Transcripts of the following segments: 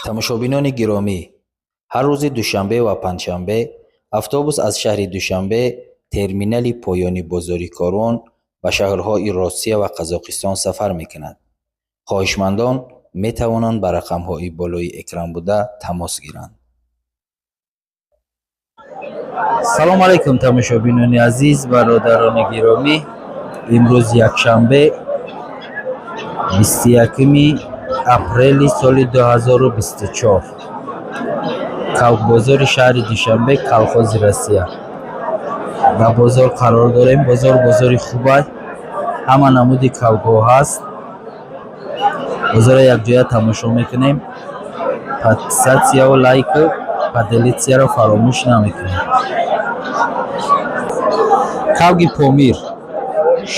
Тамошобинони гиромӣ, ҳар рӯзи душанбе ва панҷшанбе автобус аз шаҳри Душанбе, терминали поёни бозори Корвон, ба шаҳрҳои Россия ва Қазоқистон сафар мекунад. Хоҳишмандон метавонанд ба рақамҳои болои экран буда тамос гиранд. Салом алайкум, тамошобинони азиз, бародарони гиромӣ. Имрӯз якшанбе, 21 апрели соли 2024, кавкбозори шаҳри Душанбе, колхози Россия, ба бозор қарор дорем. Бозор бозори хубай, ҳама намуди кавкҳо ҳаст. Бозорро якҷоя тамошо мекунем. Подписатьсяу лайку поделитьсяро фаромӯш намекунем. Кавги Помир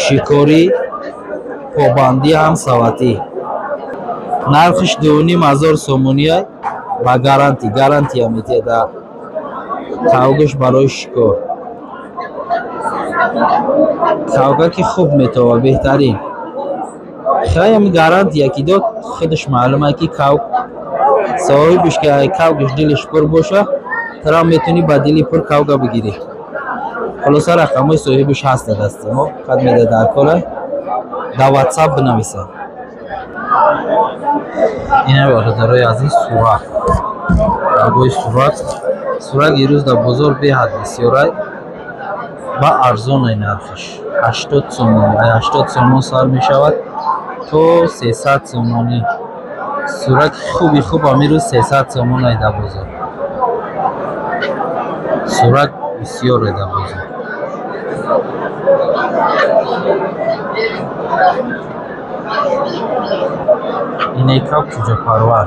шикорӣ, побандӣ ҳам саватӣ, нархиш 2500 сомония, ба гарантия, гарантия метиҳад кавгаш барои шикор. Кавгаки хуб метова, беҳтарин. Хаям гарантия ки дод, худаш маълума ки кавг соҳибиш ки кавгаш дилиш пур боша, тура метавонӣ ба дили пур кавга бигирӣ. Хулоса, рақамҳои соҳибиш ҳаст дасти мо. Қад меда дар кора, дар Ватсап бинависад. Ина, бародарои азиз, сурат, кавгои сурат. Сурак ирӯз дар бозор беҳад бисёрай ба арзонай. Нархиш 80 сомонӣ, ай 80 сомон сар мешавад то 300 сомонӣ. Сураки хуби хуб амирӯз 300 сомонай дар бозор. Сурак бисёре дар бозор. Ине кавг чӯҷапарвар,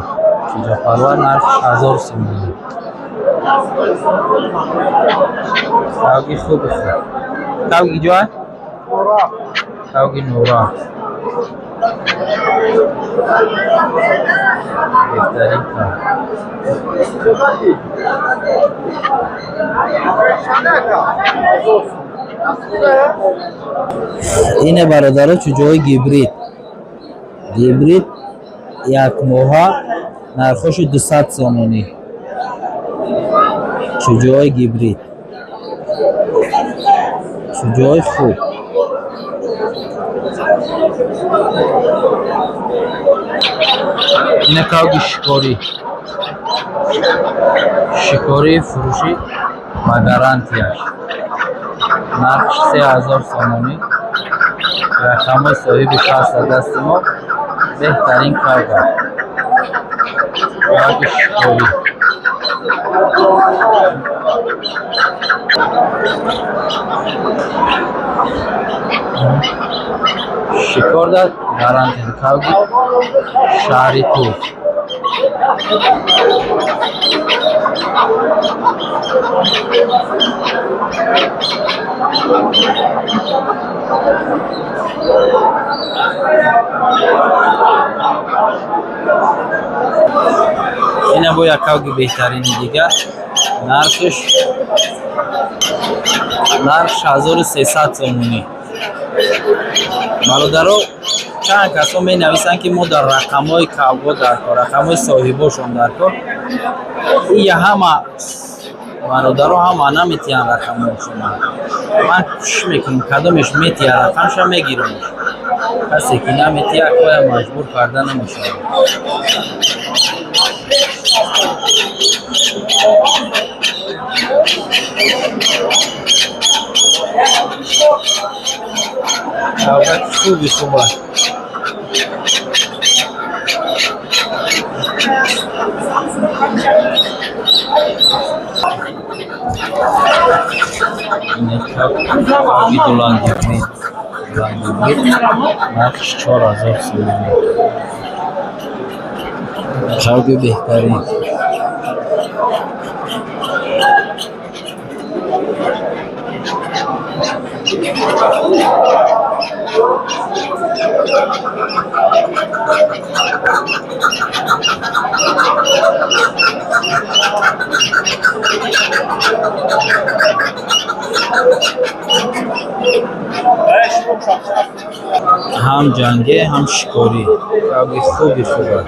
чӯҷапарвар, нархиш 1000 сомонӣ. Кавги хуби хуб. Кавги ҷой, кавги нура, беҳтарин кавг. Ине, бародаро, чӯҷаҳои гибрид, гибрид якмоҳа, нархоши 200 сомонӣ. Чӯҷаҳои гибрид, чӯҷаҳои хуб. Ина кавги шикорӣ, шикории фурӯшӣ ба гарантияш, нархш 3000 сомонӣ. Рақамҳои соҳибиш ҳаст дар дасти мо. Беҳтарин кавга, кавги шикорӣ. Шикор дар гарантия. Кавги шаҳри Туз. Ина бо як кавги беҳтарини дигар, нархш 1300 сомонӣ. Бародаро, чанд касо менависанд, ки мо дар рақамҳои кавгҳо дар кор, рақамҳои соҳибошон дар кор. Ия ҳама бародаро ҳама наметиҳанд рақамҳошона. Ман кӯшиш мекунам, кадомеш метиҳад, рақамша мегирамш. Касе ки наметиҳад, коя маҷбур карда намешавад. Кавгаки хуби хуб аст. Кавги дулангибрид, дулангибрид, нархш 4000 сомонӣ. Кавги беҳтарин. Ҳам ҷангӣ, ҳам шикорӣ, кавги хуби хуб аст.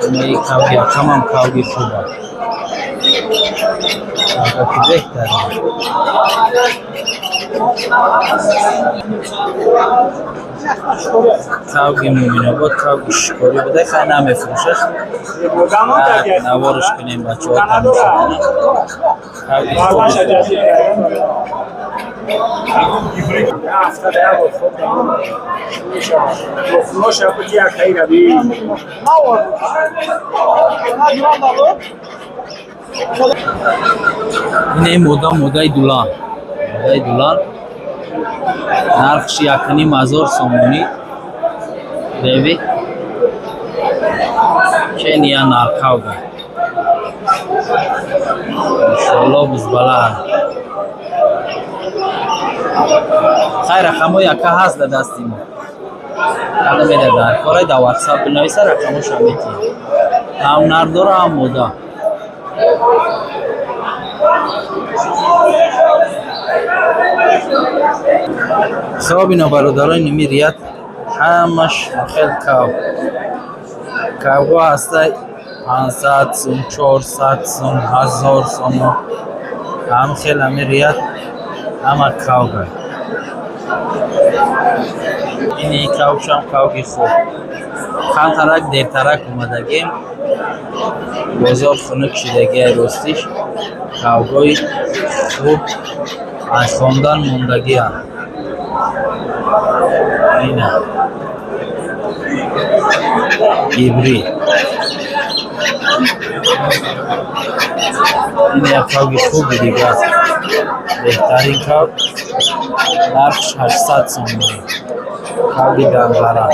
Инаи кавги якамам кавги хуба. Кавгаки беҳтарин. Кавги Муъминобод кавги шикорӣ буда, хай намефурӯшаш. Наворш кунем, бачаҳо тамошо кунанд. Кавги хуби. Инаи мода, модаи дулан. Модаи дулан. Нархш 1500 сомонӣ. Деви. Чения нархавга. Иншоалло бузбала. Хай, рақамҳо яка ҳаст дар дасти мо. Кадомеда дар корай, дар WhatsApp бинависа, рақамҳошо метиҳем. Ҳам нар дора, ҳам мода. Хоб, ино бародарои, ними рият ҳамаш хел кав. Кавҳо ҳастай 500 сум, 400 сум, 1000 сомон. Ҳам хел ҳами рият ҳама кавга. Ини кавшам кавги хуб. Камтарак дертарак омадагем. Бозор хунук шидагиай, ростиш. Кавгҳои хуб аз хондан мондагианд. Ина. Гибрид. Ин як кавги хуби дигар. Беҳтарин кав. Нархш 800 сомонӣ. Кавги Данғара.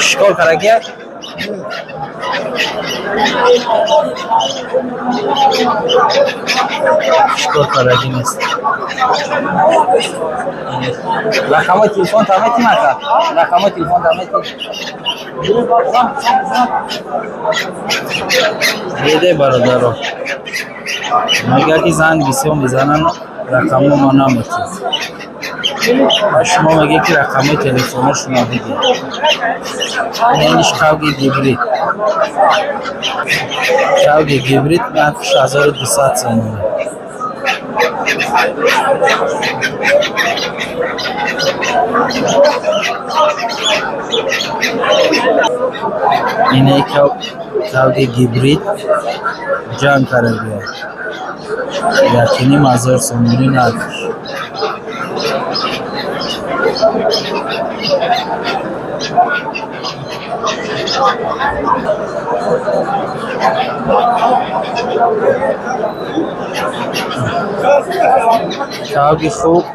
Шикор карагия? Шикор карагӣ нест. Рақамҳои телефон таметим, ака? Рақамҳои телефон таметим? Деде, бародаро. Мегӯяд, ки занг бисёр мезананд, рақамҳо ма наметиҳем. Шумо мегӯед, ки рақамҳои телефонҳошонро бидиҳед. Иниш кавги гибрид. Кавги гибрид нархш 1200 сомонӣ. Инаи кавги гибрид ҷанг карда. 1500 сомонӣ нархш. Кавги хуб.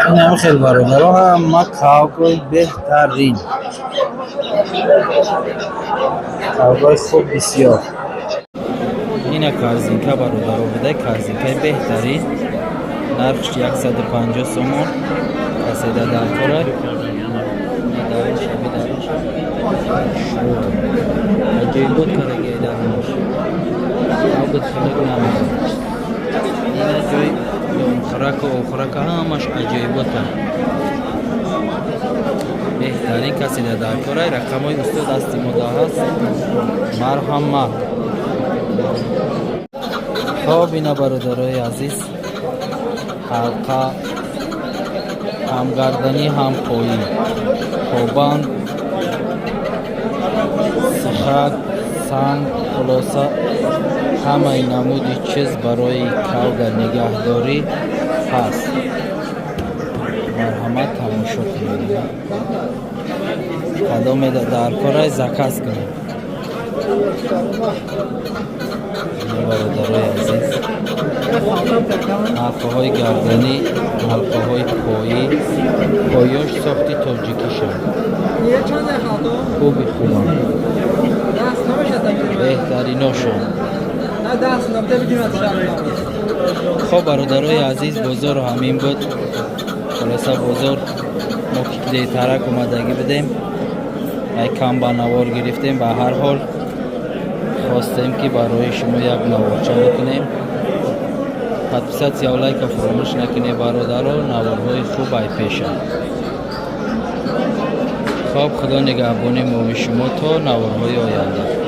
Ин ҳами хел, бародаро, ҳама кавгҳои беҳтарин. Кавгҳои хуб бисёр. Ина корзинка, бародаро, буда, корзинкаи беҳтарин. Нархш 150 сомон. Каседа дар кора. Дарунша, бидарунша. Аҷоибот кардагиай дарунаш. Кавгат хунук намекунад. Ина ҷои донхӯраку охӯрака ҳамаш аҷоибота. Беҳтарин, каседа дар корай, рақамҳои устод дасти мо да ҳаст. Марҳамат. Хоб, ина, бародарои азиз, ҳалқа ҳам гарданӣ, ҳам поӣ, побанд, сихак, санг, хулоса, ҳамаи намуди чиз барои кавга нигаҳдорӣ ҳаст. Марҳамат, тамошо кунед. Кадомеда дар корай, заказ кунед. Бародарои азиз, ҳалқаҳои гарданӣ, ҳалқаҳои поӣ, поёш сохти тоҷикишанд. Хуби хубам, беҳтариношон. Хоб, бародарои азиз, бозор ҳамин буд. Хулоса, бозор мо ки дертарак омадагӣ будем, як кам ба навор гирифтем. Ба ҳар ҳол, хостем, ки барои шумо як наворча бикунем. Подписаться, лайка фуромӯш накунед, бародаро. Наворҳои хуб ай пеша. Хоб, худо нигаҳбони мови шумо то наворҳои оянда.